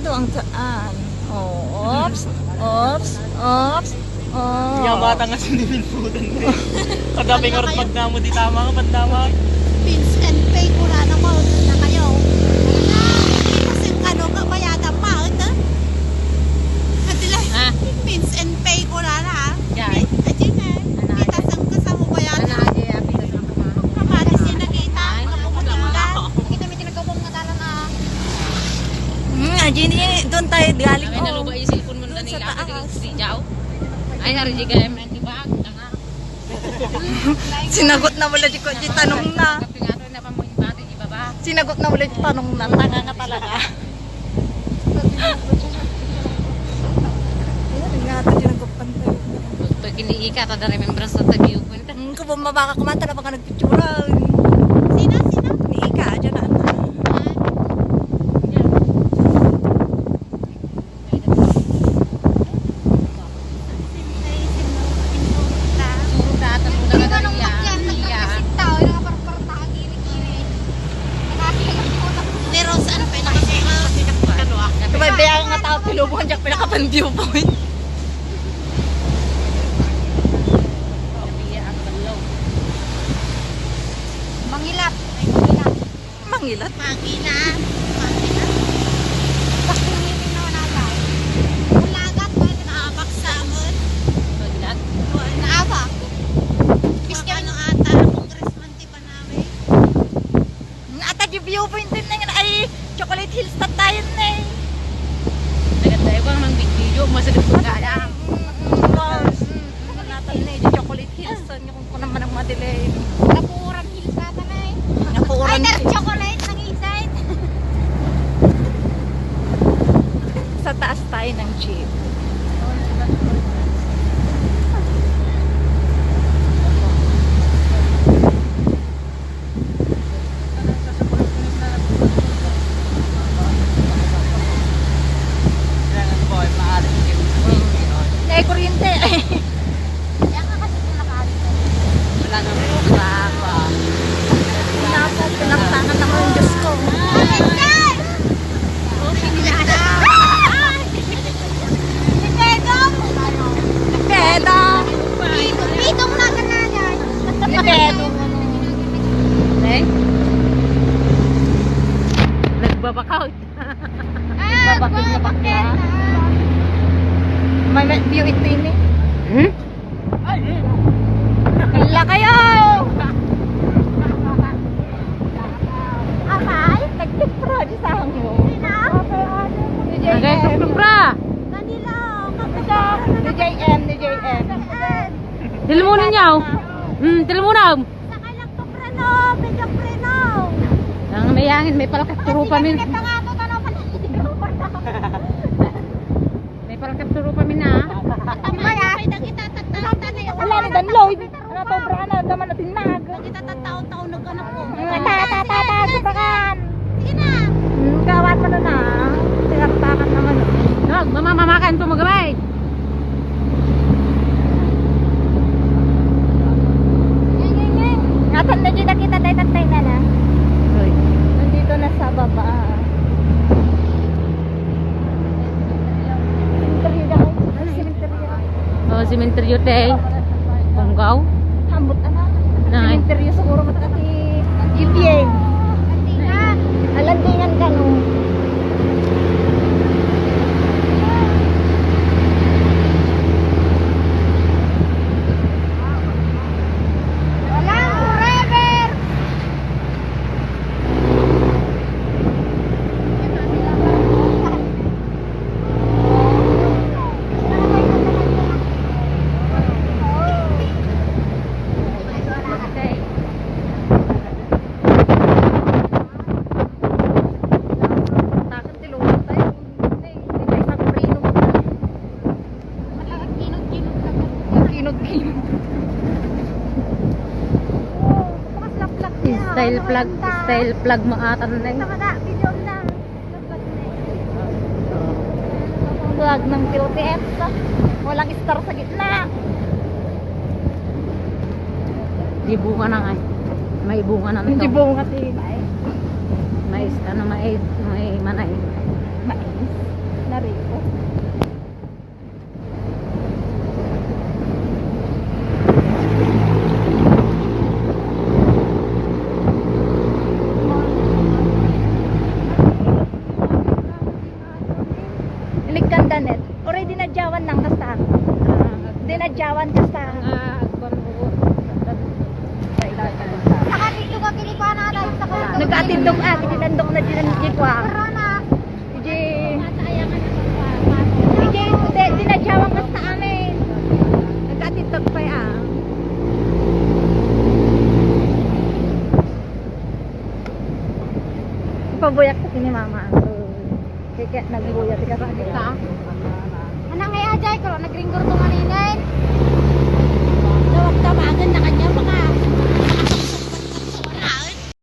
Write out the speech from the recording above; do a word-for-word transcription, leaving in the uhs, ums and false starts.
Ito ang daan. Oh, oops, oops, oops. Oh. Yamata nga siniminsudan mo. Kada pingarot magnamo di tama nga pandamag. Pinsan pay ko na naman na kayo. Kasi kano ka bayada pa, ito? Kadila, ah. Pinsan pay ko na na, ah. Jai. Pin-, ajin, eh. Ano, Pinsan ka sa mo bayada. Ano, Jai, ah, Pinsan ka, ma? Kapatid siya nakita. Ay. Nakita mo yung tinagabong na tala na. Hmm, ah, Jenny, doon tayo galing. Ay, oh. Naluba yung cellphone mo. Doon sa taas. Ay, hari di ka M N T bag. Tanga. Sinagot na wala di ko, di tanong na. Sinagot na wala di tanong na. Tanga nga talaga. Ayun nga, ito, sinagot pa tayo. Pag iniika, tada remembrance sa tagiyo ko. Hmm, kung bumaba ka, kumanta na baka nagpicturan. Sino? Sino? Ni Ika, dyan na. Pero sa ano pa yung nakasama? Ito may bayang nga tao, pinubuhan dyan, pinakapan viewpoint. Mangilat. Ay, mangilat. Mangilat? Mangilat. Mangilat. Bakit nangitin na wala ka? Ulagat, pwede naabak sa amin. Mangilat? Naabak. Biskay ano ata, congressman ti Panawi. Ata di viewpoint din na yun. Ay, Chocolate Hills ta tayo na eh. Naganda yung bang nang video, masadap ka na. Mm, mm, mm, mm, mm, mm, Chocolate Hills. Saan yung Kuno man ang madelay. Napuuran hills ata na eh. Napuuran hills. Ay, dark chocolate, nangisay. Sa taas tayo ng jeep. Kailangan ko ay maaari yung Ay, kuryente. Kaya ka kasi pinakaari ko. Wala nang buka ako, ah. Wala po, pinaktangan naman, Diyos ko. Ni Pedong! Ni Pedong! Pitong na ganayan. Ni Pedong. Eh? Nagbabakaw. Ah, nagbabaking na bakla. May, may view ito ini. Hmm? Hala kayo! Apay? Nagtipro di sa mo. Sino? Ni J M. Agay, tupra. Danilo, kamusta? Ni J M, ni J M. Telemonan niya, oh. Hmm, telemonan. Sakay lang to, preno, medyo preno. Ang may hangin, may palakad turupa min. May palakad turupa min, ah. Di ba, ya? Wala ni Dan Lloyd. Ano to, bra, ano, daman na tinag. Kita taon-taon nagkanap ko. Tata, tata, tata, kita kan. Sige na. Hmm, gawat mo na na. Tinatakan naman, oh. Dog, mamamamakan to, magabay. Ngatan na dyan nakita tayo, tatay na lang. Uy. Nandito na sa baba. Cemetery daw. Ano, cemetery? Oh, cemetery, te. Bunggaw? Ambot, ano? Nay. Cemetery siguro, matakati. Ibiyeng. Alandingan ka, no? Walang forever! Takot ti luwag tayo. Hindi tayo sa Corino. Kinot-kinot. Kinot-kinot. Style flag, style flag maatan na eh. Ito ka na, video na. Flag ng Philippines. Walang star sa gitna. Di bunga na nga eh. May bunga na. Hindi to. Bunga, ti mais. Mais, ano, mais, may manay. Mais. Nariko. Inikkan danet. Already nadyawan lang kasta. Dinadyawan kasta. Nakatindog ka, kini kuana, dahil sa kuwan. Nagkatindog, ah, dinandok na dinandok, ah. Corona. Iji. Iji, di, dinadyawan kasta amin. Nagkatindog pa, ah. Ipabuyak ko ni mama. Kaya, kaya nagbuyak ka. Anang ay ajay ko, nagringgor ko nga ni